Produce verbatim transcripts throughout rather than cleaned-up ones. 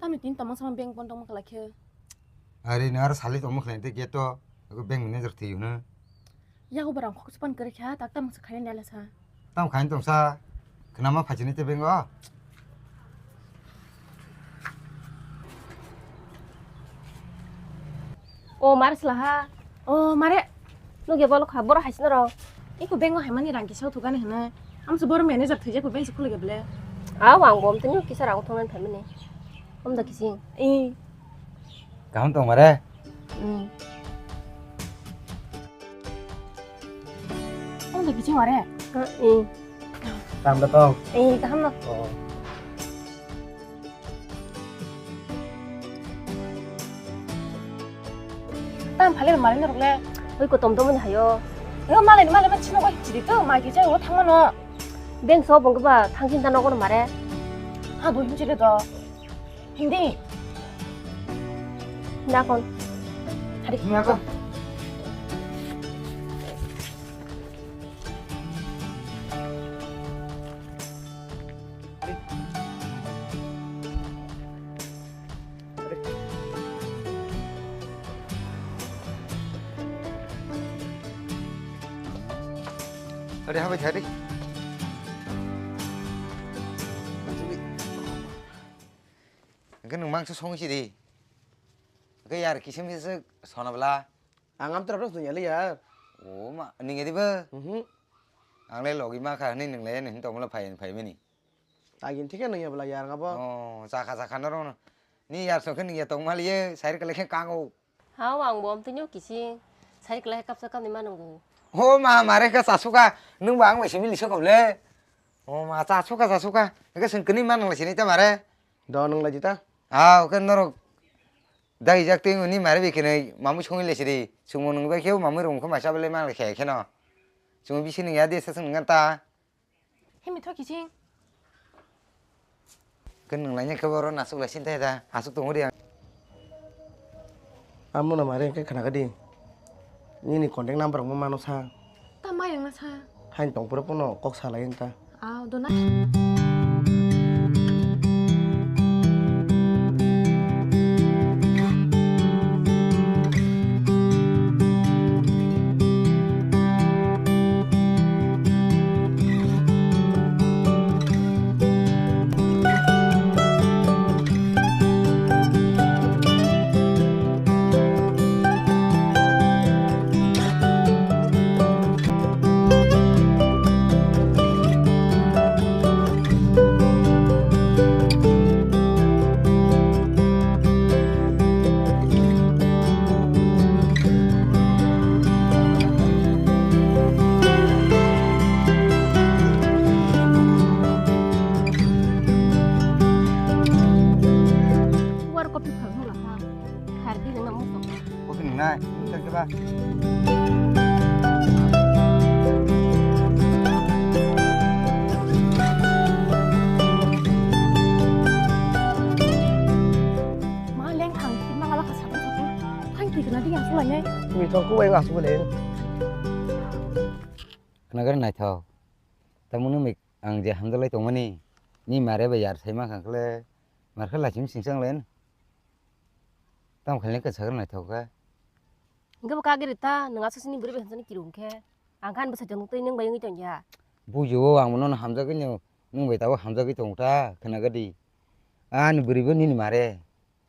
Ni tin tamo sama bank pon tongma kala khe. Ari na ar sali tongma khlai te gate to. Aku bank manager thwi hwno. Ya ko barang khok chupan kare kha tak tam sa khaina nela sa. Tam khain tong sa. Khnama phachini te bank o. O mar sla ha. O mare. Nugya bolo kha boro haisna rong. Iko bank o haimani rang kisa thugani hwno. Amsa boro manager thwijak ko bank se khulga ble. A wang bom tini kisa rang thongna phaimani. Om da kising. I. Kaham tong mare. Hmm. Om da kising mare. Ha, i. Tam da tong. I, kaham no. Oh. Tam phale mali norok le. Oi ko tom tom ni hayo. Yo mali mali ma chino ko chidi to mai ke jai o thangma no. Beng so bong ba thangsin ta nogo mare. Ha bo hinchile do. Hindi. Nakon. Hari. Nakon. Ari habai thari. Hwnkhe nwng mangsa songwi sidi. Hwnkhe yar kisim se sona bwla. Ang amtwrwkno swngyali yar. O ma, nwng edibo? Mhm. Ang le logi ma kha hwnwi nwng le nini tongmolo phai phai mani. Agin thike nwng ya bwla yar ngabo. O, chakha chakha norok no. Ni yar songkhe nwng ya tongmali ye, sair kwlai khe kango. Hao, ang bo amtwino kising. Sair kwlai khe kapsa kapni ma nwngo. O ma, mare khe chasuka. Nwng bo ang bai simi lisa kobole. O ma, chasuka chasuka. Hwnkhe chwng kwnwi ma nang lai sini ta mare. Do nang lai jita. Hao, khe norok. Dagi jak twi ni mare bai khe nai mamui songwi lai sidi. Chwngmo nwng bai khe mamui rwng khe maisa bele ma lai khe kheno. Chwngmo bisi nwng ya de sa chwng ngan ta. Himi tho kiching. Khe nwng laina khe boro nasuk lai sini ta da. Asuk tongo de. Amo na mare khe khna kadi. Nini contact number mo mano sa. Ta mayang na sa. Hain tong pura pono kok salai ta. Aw, dona. War kopi phal hula ha. Khar di na mo. Kopi nai. Thank you ba. Ma leng thang ki ma ngala ka sabun sabun. Thang ki kena di yang sulai ne. Mi thong ku wai ngas bole. Kena gar nai thau. Tamunu mi ang je hamdalai tongmani. Ni mare ba yar sai ma khang kle. Mar khe lachim singsang len. Tam khaileng kwchak rok naithok kha. Hwnkhe bo kagri ta, nwng aswk sini bwrwi bai hamjaknai kirum khe. Ang khe ani bwsai tongtwi nwng bai wngwi tongya. Buji o, ang bono hamjagwi no, nwng bai tabuk hamjagwi tongo ta, khwnaga di. Ani bwrwi bo nini mare.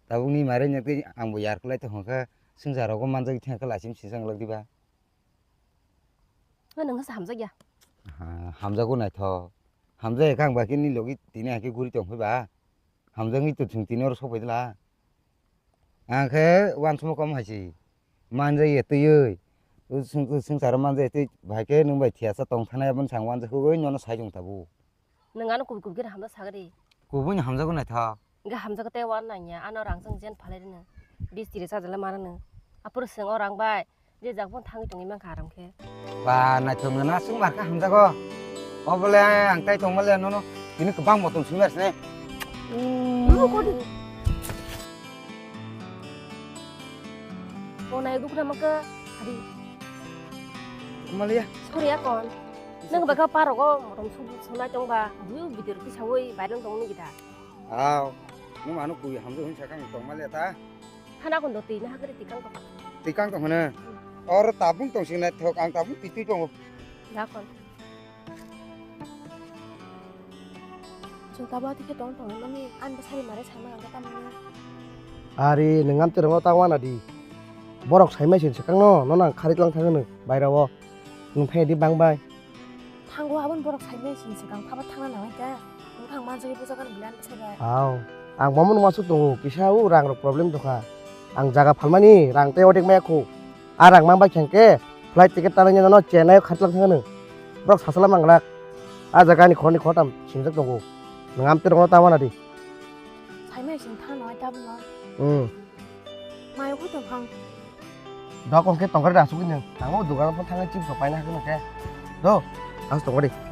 Tabuk ni mare wngya twi ang bo yar kwlai tongkha, swngchar rogo manjagwi thangkha lachim sisang lak diba. Hwnkhe nwng se hamjakya. Ha, hamjago naithok. Hamjakya khe ang bai khe ni logi tini hai khe guri tongphai ba. Hamjakni to chwng tini oro sok phai dwla. Ang khe uansukma kom hai se. Manjak ya twiwi. O swng-, swngcharo manjak ya twi. Bahai khe nwng bai thiyasa tong thanai aboni swkang uansuk oi nono sai tong tabuk. Nwng ano kubui kubui khe hamjak sagadi. Kubui ni hamjago naithok. Hwnkhe hamjago tei uan nangya. Ano rang chwng jen phalai rwno. Bis tiris hajar le ma rwno. Aphuru swng o rang bai. Je jak phano thangwi tongwi mankha aram khe. Ba, naithok nana swng mar khe hamjago. O bole ang tai tongma le nono tini kwbang motom simi arsene. Bo kodi. O nai dukra maka hari. Maliya. Sorry akon. Nang baka parogo motom sung sunai tongba. Buyu bidir kisawi bairang tongni gita. Aw. Nwng ano kui hamjak hwn sakang tongma le ta. Hana kondo twi na hakari tikang tong. Tikang tong hwno. Or tabung tong sing naithok, ang tabung twi twi tongo. Dakon. Chwng tabuk twi khe tong tong mani, ani bwsari mare saima rang khe tamni. Ari, nwng amtwi rwngno ta wana di. Borok saimai sing swkangno, nono ang khari tlang thangno bairao. Nwng phai di bang bai. Thango aboni borok saimai sing swkang phaba thangna nangnai khe. Nwng thang manjagwi bujagan bwlai ani bwsai bai. Aw, ang bomo nung uansuk tongo, kisa o rang rok problem tongkha. Ang jaga phalmani rang tei odek maya kho. A rang mang bai khe hwnkhe flight ticket tanai nono Chennai o khatlang thangno. Borok sasala manglak. A jaga ni khorni khortam singjak tongo. Nwng amtwi rokno ta wana di. Saimai sing thang nangnai tabukno. Hmm. Mayo kho tong phang. Dok hwnkhe tongkar da asugwi nwng. Ang o dogan phano thangwi chips rok paina hagwi nang khe. Do, as tongkar di.